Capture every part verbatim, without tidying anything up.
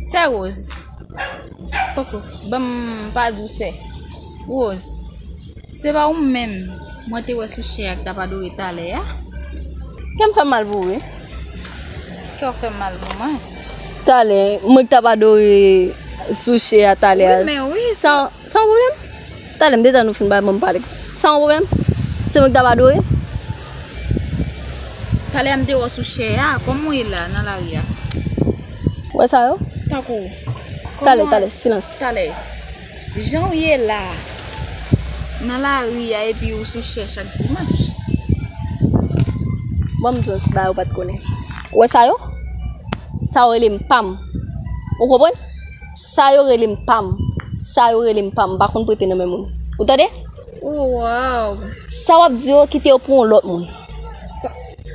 Sè Rose. Poko, ban m pa di w sè. Rose, se pa ou menm mwen te wè sou chè a k t ap adore talè a? Kè m fè mal pou ou, wi. Kè w fè mal pou mwen? Talè, mwen k t ap adore sou chè a talè a. Wi, men wi, se Sa, sa yon pwoblèm? Talè, m te tann ou fin pale, ban m pale. Sa yon pwoblèm? Se mwen k t ap adore? Talè a m te wè w sou chè a, kòman w ye la, nan lari a? Wè sa yo? Tankou, Talè, kòman talè, silans. Talè. Jan w ye la, nan lari a, epi ou sou chè chak dimanch. Ban m di w yon ti bagay ou pa t konnen. Wè sa yo? Sa yo rele m pa m. Ou konprann? Sa yo rele m pa m. Sa yo rele m pa m. M pa konn prete nan men moun. Ou tande? Oh, wow. Sa w ap di yo, kite yo pou yon lòt moun.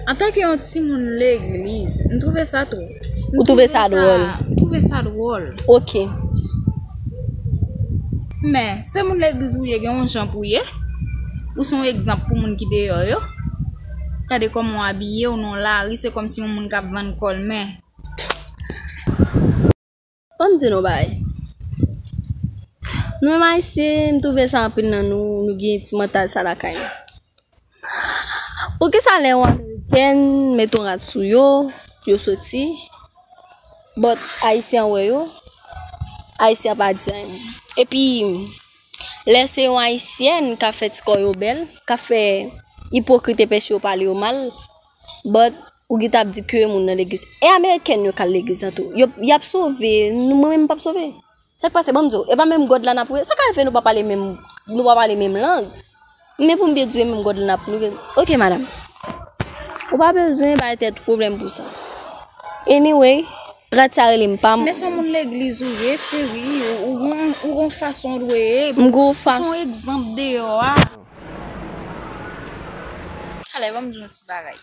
Antanke yon timoun legliz, m twouve sa twò. Ou twouve sa dwòl? M twouve sa dwòl. Ok. Men, se moun legliz ou ye, gen yon jan pou ye. Ou se yon egzanp pou moun ki deyò yo. Gade kòman w abiye, ou nan lari, se kòmsi yon moun k ap vann kò l, men Ban m di nou bagay. Nou menm Ayisyen, m twouve sa anpil nan nou, nou gen ti mantal sa lakay nou. Poukisa lè yon Amerikèn met yon rad sou yo, yo soti, but Ayisyen an wè yo, Ayisyen an pa di anyen? Epi, lè se yon Ayisyèn k ap fè ti kò yo bèl, k ap fè ipokrit, enpèche yo pale yo mal, but ou gentan ap di ke moun nan legliz. E Amerikèn yo k al legliz lan tou. Yo, y ap sove, nou, mwen menm m p ap sove. Sa k pase, ban m di w, e pa menm God la n ap priye. Sa k rive nou pa pale menm, nou pa pale menm lang? Men pou m byen di w, e menm God la n ap priye. Ok, madanm. Ou pa bezwen bay tèt ou pwoblèm pou sa. Anyway, rad sa rele m pa m. Men se yon moun legliz ou ye, cheri. Ou, ou gon, ou gon fason w dwe ye. M gon fason. Ou se yon egzanp deyò a. Talè, ban m di w yon ti bagay.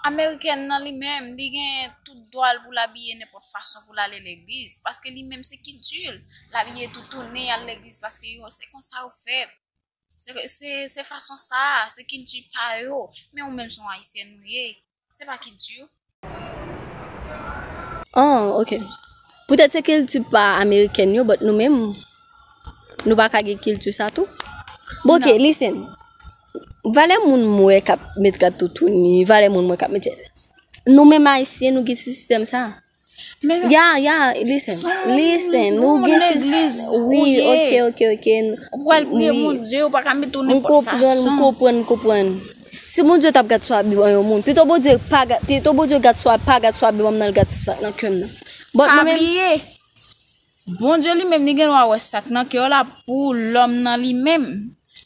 Amerikèn nan li menm, li gen tout dwa l pou l abiye nenpòt fason pou l ale legliz. Paske li menm se kilti l. L abiye toutouni, al legliz paske yo, se konsa yo fèt. Se, se, se fason sa, se kilti pa yo. Men ou menm se yon Ayisyèn ou ye. Se pa kilti w. Ah, ok. Poutèt se kilti pa amerikèn yo, but nou menm, nou pa ka gen kilti sa tou? Bon, ok, listen. Valè moun m wè k ap met rad toutouni, valè moun m wè k ap met chèz. Nou menm Ayisyen, nou gen sistèm sa. Men Ya, ya, listen. Listen, nou gen sistèm. Wi, ok, ok, ok. Ou pral priye Bondye, ou pa ka met ou nenpòt fason. M konprann, m konprann, m konprann. Si Bondye t ap gad sou abiman yon moun, pito Bondye pa gad, pito Bondye gad sou, pa gad sou abiman m nan, l gad sou sa k nan kè m nan. But mwen menm, Bondye li menm, li gen dwa wè sa k nan kè w la pou lòm nan li menm.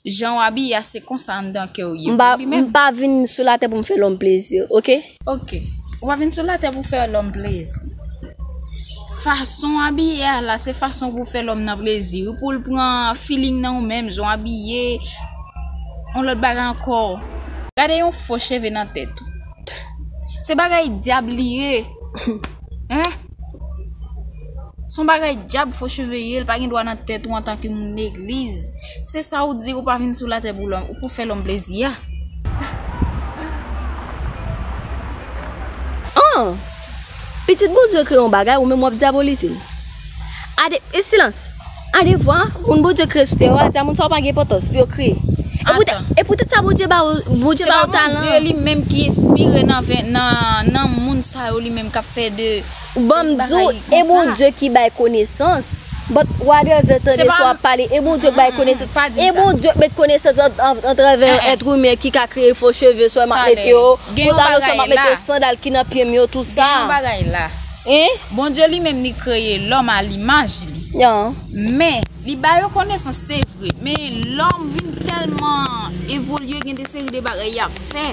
Jan w abiye a, se konsa anndan kè w ye pou li menm. M pa vin sou latè pou m fè lòm plezi, ok? Ok. Ou pa vin sou latè pou fè lòm plezi. Fason w abiye a la, se fason pou fè lòm nan plezi. Wi, pou l pran feeling nan ou menm, jan w abiye, yon lòt bagay ankò. Gade yon fo cheve nan tèt ou. Se bagay dyab li ye. Hein? Se yon bagay dyab fo cheve ye, l pa gen dwa nan tèt ou antanke moun legliz. Se sa ou di ou pa vin sou latè pou lòm, pou fè lòm plezi a. An! Pitit Bondye kreye yon bagay, ou menm w ap dyabolize l. Ade, e silans! Ade vwa, moun Bondye kreye sou tè a, di a moun sa yo pa gen enpòtans pou yo kreye. E poutèt, e poutèt sa Bondye ba yo, Bondye ba yo talan. Se pa Bondye li menm ki enspire nan, nan, nan moun sa yo li menm k ap fè de Ban m di w, e Bondye ki bay konesans. But whatever, tande sa w ap pale, e Bondye k bay konesans. E Bondye k met konesans an, an, antravè èt imen ki ka kreye fo cheve, sò m ap mete yo, pantalon sò m ap mete yo, sandal ki nan pye m yo, tou sa. Gen yon bagay la. Hein? Bondye li menm li kreye lòm a limaj li. Men, li ba yo konesans, se vre. Men lòm vin tèlman evolye, gen de seri de bagay y ap fè.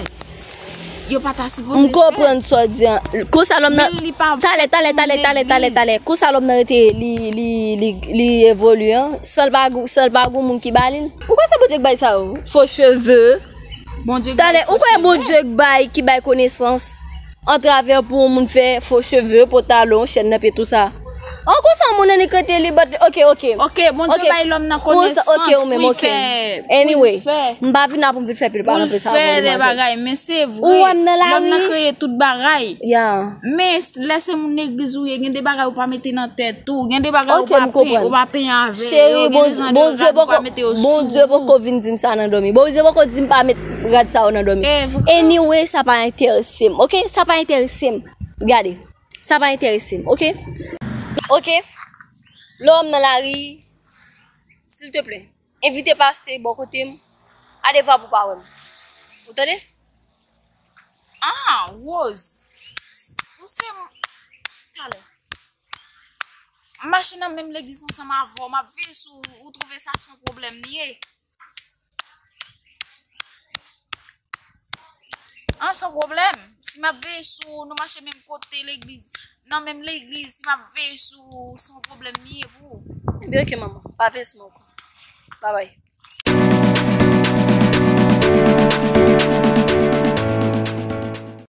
Yo pa ta sipoze fè. M konprann sa w di an. Konsa lòm nan, talè, talè, talè, talè, talè, talè. Konsa lòm nan rete li, li, li, li evolye an. San l pa, san l pa gon moun ki ba li l. Ou kwè se Bondye k bay sa yo? Fo cheve. Talè, ou kwè Bondye k bay, ki bay konesans antravè pou yon moun fè fo cheve, pantalon, chèn nan pye, tou sa. An konsa, moun annik rete li, but, ok, ok. Ok, Bondye bay lòm nan konesans pou l fè. Anyway, m pa vin la pou m vin fè pil pale anpil sa. Pou l fè de bagay, men se vre. Ou wè m nan lari. Lòm nan kreye tout bagay. Yeah. Men lè se moun legliz ou ye, gen de bagay ou pa mete nan tèt ou, gen de bagay ou pa pe, ou pa penyen avè yo, gen de jan de rad ou pa mete yo sou ou. Bondye poko vin di m sa nan dòmi. Bondye poko di m pa met rad sa yo nan dòmi. Anyway, sa pa enterese m, ok? Sa pa enterese m. Gade. Sa pa enterese m, ok? Ok? Lè w nan lari, silteplè, evite pase bò kote m. Alevwa pou pa wè m. Ou tande? Ah, Rose. Ou se m. Talè. M mache nan menm legliz ansanm avè w, m ap veye sou ou, ou twouve sa se yon pwoblèm li ye? An, san pwoblèm. Si m ap veye sou ou, nou mache menm kote legliz, nan menm legliz, si m ap veye sou ou, se yon pwoblèm li ye pou ou. Ebyen, ok, manman. Pa veye sou mwen ankò. Babay.